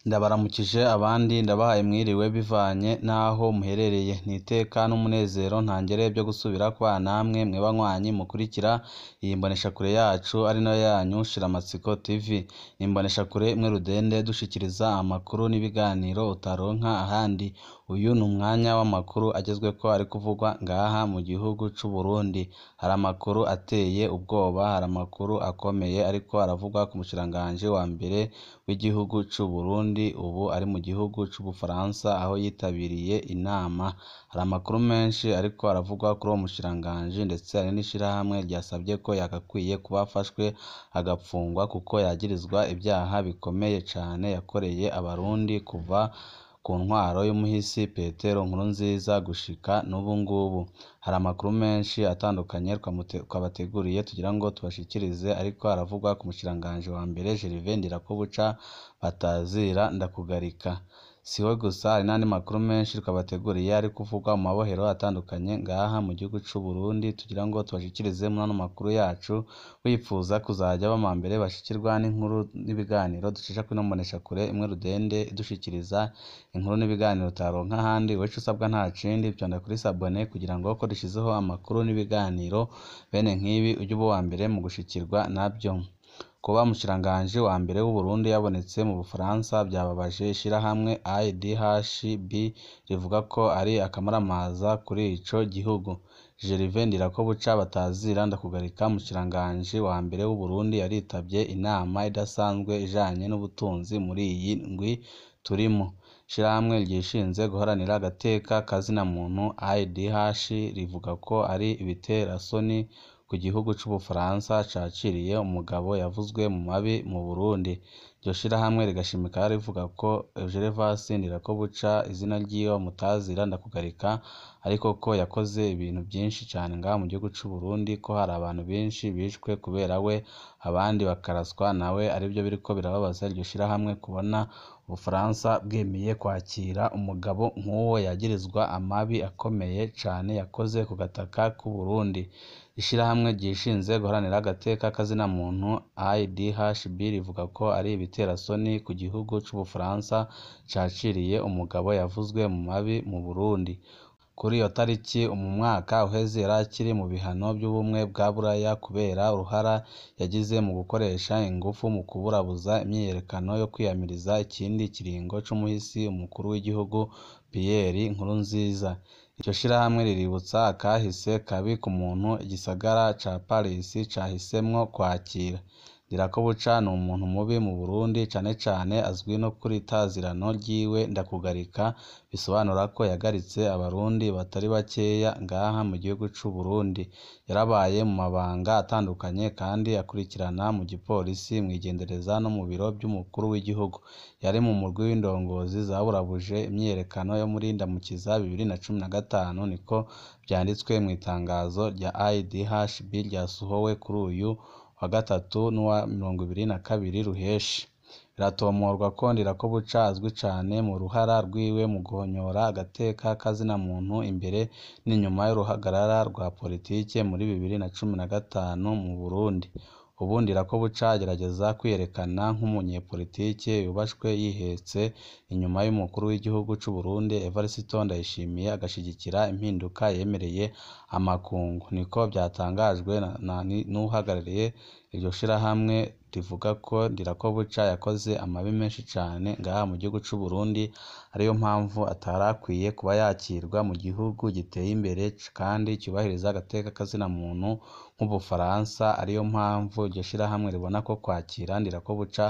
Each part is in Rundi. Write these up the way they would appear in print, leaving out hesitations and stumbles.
Ndabaramukije abandi ndabahaye mwiriwe bivanye n'aho muherereye. Ni iteka n'umunezero ntangere byo gusubira kubana namwe mwe banywanyi mukurikira iyi mboneshakure yacu ari nayo yanyu Shiramatsiko TV. Ni imboneshakure imwe rudende dushikiriza amakuru n'ibiganiro utaronka ahandi. Uyu ni umwanya w'amakuru agezweko ari kuvugwa ngaha mu gihugu c'u Burundi. Hari amakuru ateye ubwoba, hari amakuru akomeye ariko aravugwa ku mushikiranganji wa mbere w'igihugu c'u Burundi ubu ari mu gihugu c'Ubufaransa aho yitabiriye inama. Hari amakuru menshi ariko aravugwa kuri uwo mushikiranganji ndetse hari n'ishirahamwe ryasavye ko yagakwiye kuba afashwe agapfungwa kuko yagirizwa ivyaha bikomeye cane yakoreye abarundi kuva ku ntwaro y'umuhisi Petero Nkurunziza gushika n'ubu ngubu. Hari amakuru menshi atandukanye twabateguriye tugira ngo tubashikirize ariko aravugwa ku mushikiranganji wa mbere Gervais Ndirakobuca batazira ndakugarika. Siwe gusa hari n'andi makuru menshi twabateguriye ari kuvugwa mu mabohero atandukanye ngaha mu gihugu c'u Burundi tugira ngo tubashikirize muri ano makuru yacu. Wipfuza kuzaja bama mbere bashikirwa n'inkuru n'ibiganiro ducisha kuri ino mboneshakure imwe rudende idushikiriza inkuru n'ibiganiro utaronka ahandi, wewe ico usabwa nta kindi vyonda kuri s'abonner kugira ngo ko dushizeho amakuru n'ibiganiro bene nk'ibi uje uba uwa mbere mu gushikirwa navyo. Kuba umushikiranganji wa mbere w'Uburundi yabonetse mu Bufaransa vyababaje ishirahamwe IDHB rivuga ko ari akamaramaza kuri ico gihugu. Gervais Ndirakobuca batazira ndakugarika umushikiranganji wa mbere w'Uburundi yaritavye inama idasanzwe ijanye n'ubutunzi muri iyi ndwi turimwo. Ishirahamwe ryishinze guharanira agateka ka zina muntu IDH rivuga ko ari ibiterasoni ku gihugu c'Ubufaransa cakiriye umugabo yavuzwe mu mabi mu Burundi. Iryo shirahamwe rigashimika rivuga ko Gervais Ndirakobuca izina ryiwe bamutazira ndakugarika ariko ko yakoze ibintu vyinshi cane ngaha mu gihugu c'Uburundi, ko hari abantu benshi bishwe kubera we abandi bakaraswa nawe, arivyo biriko birababaza iryo shirahamwe kubona Ubufaransa bwemeye kwakira umugabo nk'uwo yagirizwa amabi akomeye cane yakoze ku gataka k'Uburundi. Ishirahamwe ryishinze guharanira agateka ka zina muntu IDHB rivuga ko ari ibiterasoni ku gihugu c'Ubufaransa cakiriye umugabo yavuzwe mu mabi mu Burundi. Kuri iyo tariki mu mwaka uheze yari akiri mu bihano vy'ubumwe bwa Buraya kubera uruhara yagize mu gukoresha ingufu mu kuburabuza imyiyerekano yo kwiyamiriza ikindi kiringo c'umuhisi umukuru w'igihugu Pierre Nkurunziza. Iryo shirahamwe riributsa akahise kabi ku muntu igisagara ca Paris cahisemwo kwakira. Ndirakobuca ni umuntu mubi mu Burundi cane cane azwi no kuri tazirano ryiwe ndakugarika, bisobanura ko yagaritse abarundi batari bakeya ngaha mu gihugu c'u Burundi. Yarabaye mu mabanga atandukanye kandi akurikirana mu gipolisi, mw'igendereza no mu biro vy'umukuru w'igihugu. Yari mu murwi w'indongozi zaburabuje imyiyerekano yo muri Ndamukiza 2015, niko vyanditswe mw'itangazo rya IDHB ryasohowe kuri uyu wa gatatu n'uwa 22 Ruheshi. Biratomorwa ko Ndirakobuca azwi cane mu ruhara rwiwe mu guhonyora agateka ka zina muntu imbere n'inyuma y'uruhagarara rwa politike muri 2015 mu Burundi. Ubu Ndirakobuca agerageza kwiyerekana nk'umunyepolitike yubashwe yihetse inyuma y'umukuru w'igihugu c'u Burundi Evariste Ndayishimiye, agashigikira impinduka yemereye amakungu. Niko vyatangajwe n'uwuhagarariye iryo shirahamwe rivuga ko Ndirakobuca yakoze amabi menshi cane ngaha mu gihugu c'u Burundi, ariyo mpamvu atarakwiye kuba yakirwa mu gihugu giteye imbere kandi cubahiriza agateka ka zina muntu nk'Ubufaransa. Ariyo mpamvu iryo shirahamwe ribona ko kwakira Ndirakobuca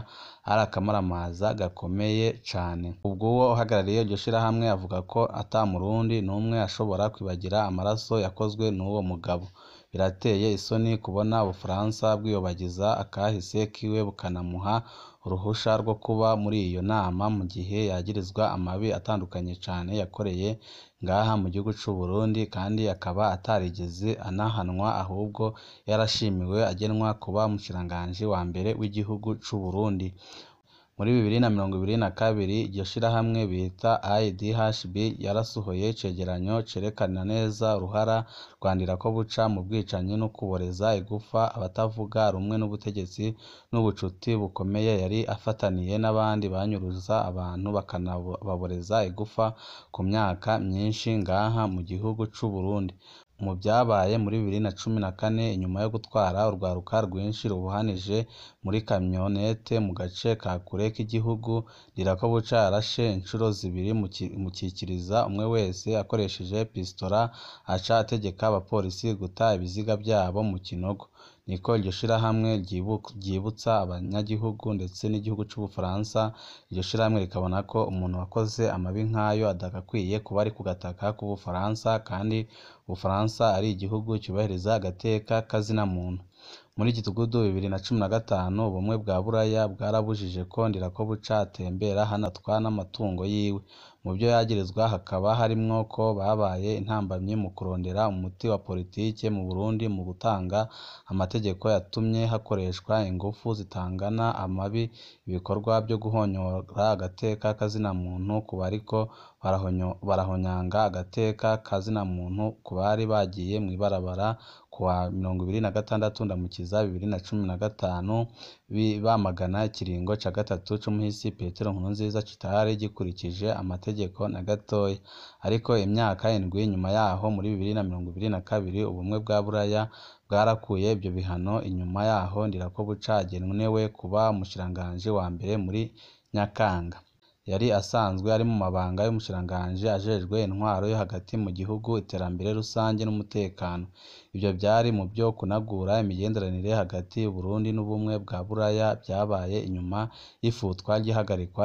ari akamaramaza gakomeye cane. Ubwo uwo uhagarariye iryo shirahamwe avuga ko ata murundi n'umwe ashobora kwibagira amaraso yakozwe n'uwo mugabo. Birateye isoni kubona Ubufaransa bwiyobagiza akahise kiwe bukanamuha uruhusha rwo kuba muri iyo nama mu gihe yagirizwa amabi atandukanye cane yakoreye ngaha mu gihugu c'u Burundi, kandi akaba atarigeze anahanwa ahubwo yarashimiwe agenwa kuba umushikiranganji wa mbere w'igihugu c'u Burundi. Muri 2022 iryo shirahamwe bita IDHB yarasohoye icegeranyo cerekana neza uruhara rwa Ndirakobuca mu bwicanyi no kuboreza igufa abatavuga rumwe n'ubutegetsi n'ubucuti bukomeye yari afataniye n'abandi banyuruza abantu bakanababoreza igufa ku myaka myinshi ngaha mu gihugu c'u Burundi. Mu vyabaye muri 2014 inyuma yo gutwara urwaruka rwinshi rubohanije muri kamyonete mu gace ka kure k'igihugu, Ndirakobuca yarashe incuro zibiri mukikiriza umwe wese akoresheje pistola, aca ategeka abapolisi guta ibiziga vyabo mu kinogo. Niko iryo shirahamwe ryibutsa abanyagihugu ndetse n'igihugu c'Ubufaransa. Iryo shirahamwe rikabona ko umuntu wakoze amabi nk'ayo adakwiye kuba ari ku gataka k'Ubufaransa, kandi Ubufaransa ari igihugu cubahiriza agateka k'azina muntu. Muri Gitugudu 2015 ubumwe bwa Buraya bwarabujije ko Ndirakobuca atembera hanatwa n'amatungo yiwe. Mu vyo yagirizwa hakaba harimwo ko babaye intambamyi mu kurondera umuti wa politike mu Burundi mu gutanga amategeko yatumye hakoreshwa ingufu zitangana amabi, ibikorwa vyo guhonyora agateka k'azina muntu ku bariko barahonyanga agateka k'azina muntu ku bari bagiye mw'ibarabara kuwa 26 Ndamukiza 2015 bamagana ikiringo ca gatatu c'umuhisi Petero Nkurunziza kitari gikurikije amategeko na gatoya. Ariko imyaka indwi nyuma yaho muri 2022 ubumwe bwa Buraya bwarakuye ivyo bihano. Inyuma yaho Ndirakobuca agenewe kuba umushikiranganji wa mbere muri Nyakanga. Yari asanzwe ari mu mabanga y'umushikiranganji ajejwe intwaro yo hagati mu gihugu, iterambere rusange n'umutekano. Ivyo vyari mu vyo kunagura imigenderanire hagati y'Uburundi n'ubumwe bwa Buraya vyabaye inyuma y'ifutwa ry'ihagarikwa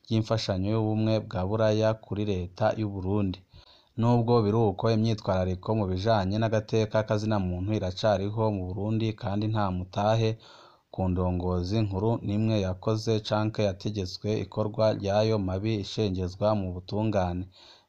ry'imfashanyo y'ubumwe bwa Buraya kuri leta y'Uburundi. Nubwo biruko, imyitwarariko mu bijanye n'agateka k'azina muntu iracariho mu Burundi, kandi nta mutahe ku ndongozi nkuru n'imwe yakoze canke yategetswe ikorwa ry'ayo mabi ishengezwa mu butungane.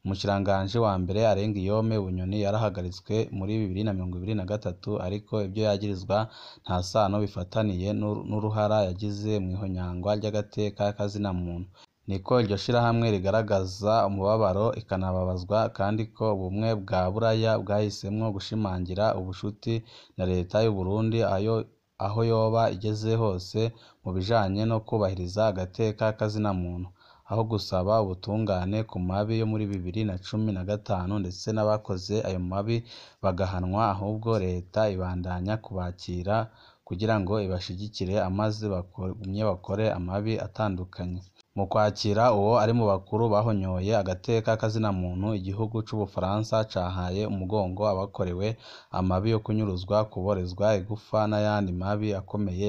Umushikiranganji wa mbere Arenga-Iyome Bunyoni yarahagaritswe muri 2023, ariko ivyo yagirizwa nta sano bifataniye n'uruhara yagize mw'ihonyangwa ry'agateka k'azina muntu. Niko iryo shirahamwe rigaragaza umubabaro ikanababazwa kandi ko ubumwe bwa Buraya bwahisemwo gushimangira ubucuti na leta y'Uburundi aho yoba igeze hose mu bijanye no kubahiriza agateka k'azina muntu, aho gusaba ubutungane ku mabi yo muri 2015 ndetse n'abakoze ayo mabi bagahanwa, ahubwo leta ibandanya kubakira kugira ngo ibashigikire amaze bagumye bakore amabi atandukanye. Mu kwakira uwo ari mu bakuru bahonyoye agateka k'azina muntu, igihugu c'Ubufaransa cahaye umugongo abakorewe amabi yo kunyuruzwa, kuborezwa igufa n'ayandi mabi akomeye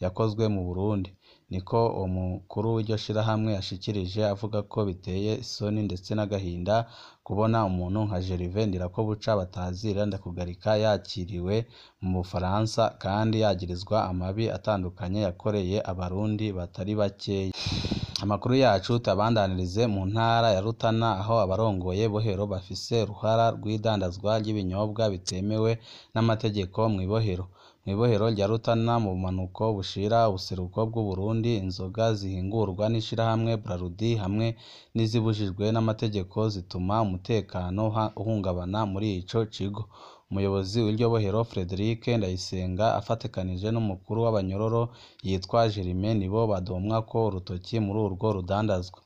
yakozwe mu Burundi. Niko uwo mukuru w'iryo shirahamwe yashikirije avuga ko biteye isoni ndetse n'agahinda kubona umuntu nka Gervais Ndirakobuca batazira Ndakugarika yakiriwe mu Bufaransa kandi yagirizwa amabi atandukanye yakoreye abarundi batari bakeya. Amakuru yacu tuyabandanirize mu ntara ya Rutana, aho abarongoye Bohero bafise uruhara rw'idandazwa ry'ibinyobwa bitemewe n'amategeko mw'ibohero. Mw'ibohero rya Rutana mu bumanuko bushira ubuseruko bw'Uburundi, inzoga zihingurwa n'ishirahamwe Brarudi hamwe n'izibujijwe n'amategeko zituma umutekano uhungabana muri ico kigo. Umuyobozi w'iryo bohero Frederic Ndayisenga afatikanije n'umukuru w'abanyororo yitwa Germain nibo badomwako urutoki muri urwo rudandazwa.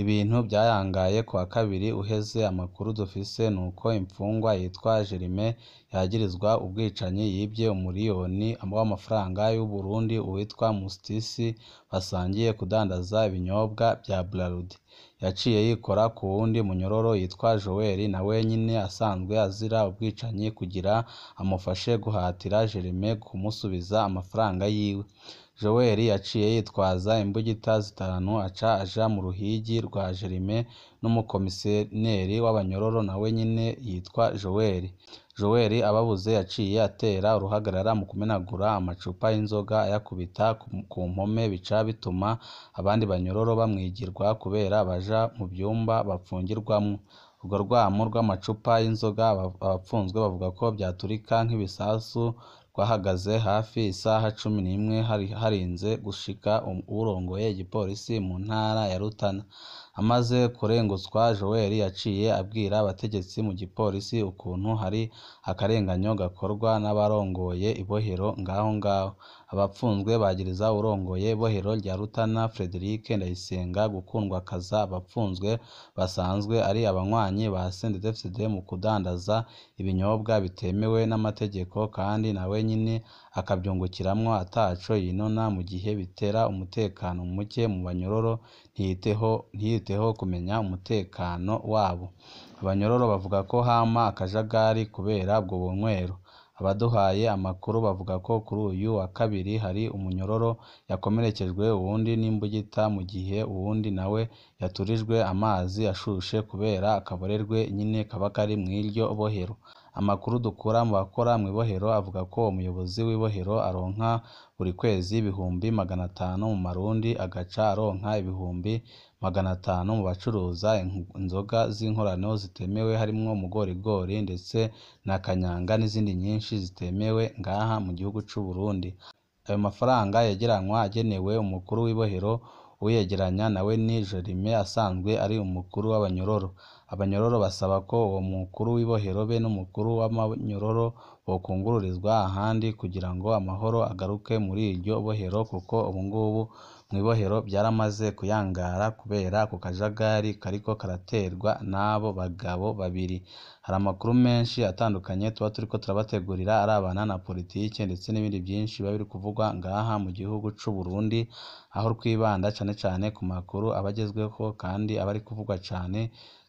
Ibintu vyayangaye kuwa kabiri uheze. Amakuru dufise nuko imfungwa yitwa Germain yagirizwa ubwicanyi yivye umuriyoni w'amafaranga y'Uburundi uwitwa Mustisi basangiye kudandaza ibinyobwa vya Brarudi. Yaciye yikora ku wundi munyororo yitwa Joel nawe nyene asanzwe azira ubwicanyi kugira amufashe guhatira Germain kumusubiza amafaranga yiwe. Joel yaciye yitwaza imbugita zitanu aca aja mu ruhigi rwa Germain n'umukomisiyoneri w'abanyororo nawe nyene yitwa Joel. Joel ababuze yaciye atera uruhagarara mu kumenagura amacupa y'inzoga ayakubita ku mpome, bica bituma abandi banyororo bamwigirwa kubera baja mu vyumba bapfungirwamwo. Urwo rwamo rw'amacupa y'inzoga abapfunzwe bavuga ko vyaturika nk'ibisasu rwahagaze hafi isaha 11 harinze gushika uwurongoye igipolisi mu ntara ya Rutana. Amaze kurengutswa, Joel yaciye abwira abategetsi mu gipolisi ukuntu hari akarenganyo gakorwa n'abarongoye ibohero ngaho ngaho. Abapfunzwe bagiriza uwurongoye ibohero rya Rutana Frederic Ndayisenga gukundwakaza abapfunzwe basanzwe ari abanywanyi ba CNDD-FDD mu kudandaza ibinyobwa bitemewe n'amategeko, kandi nawe nyene akavyungukiramwo ataco yinona mu gihe bitera umutekano muke mu banyororo, ntiyiteho kumenya umutekano wabo. Abanyororo bavuga ko hama akajagari kubera ubwo bunywero. Abaduhaye amakuru bavuga ko kuri uyu wa kabiri hari umunyororo yakomerekejwe uwundi n'imbugita, mu gihe uwundi nawe yaturijwe amazi ashushe kubera akaborerwe nyene kaba kari mw'iryo bohero. Amakuru dukura mu bakora mw'ibohero avuga ko umuyobozi w'ibohero aronka buri kwezi 500,000 mu marundi, agaca aronka 500,000 mu bacuruza inzoga z'inkorano zitemewe harimwo umugorigori ndetse na kanyanga n'izindi nyinshi zitemewe ngaha mu gihugu c'Uburundi. Ayo mafaranga yegeranywa agenewe umukuru w'ibohero, uyegeranya nawe ni Jerime asanzwe ari umukuru w'abanyororo. Abanyororo basaba ko uwo mukuru w'ibohero be n'umukuru w'abanyororo bokungururizwa ahandi kugira ngo amahoro agaruke muri iryo bohero, kuko ubungubu mw'ibohero vyaramaze kuyangara kubera ako kajagari kariko karaterwa n'abo bagabo babiri. Hari amakuru menshi atandukanye tuba turiko turabategurira arabana na politike ndetse n'ibindi vyinshi biba biri kuvugwa ngaha mu gihugu c'Uburundi, aho twibanda cane cane ku makuru aba agezweho kandi aba ari kuvugwa cane,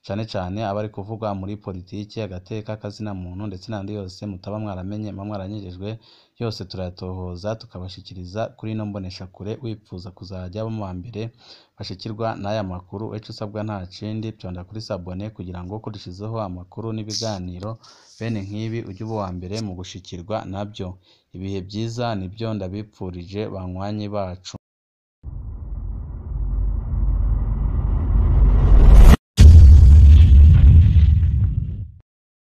cane cane aba ari kuvugwa muri politike, agateka kazina muntu ndetse n'ayandi yose mutaba mwaramenye muba mwaranyegejwe, yose turayatohoza tukabashikiriza kuri ino mboneshakure. Wipfuza kuzaja uba muwa mbere bashikirwa n'aya makuru, ico usabwa nta kindi, fyonda kuri sabone kugira ngo uko dushizeho amakuru n'ibiganiro bene nk'ibi uje uba uwa mbere mu gushikirwa navyo. Ibihe vyiza nivyo ndabipfurije banywanyi bacu.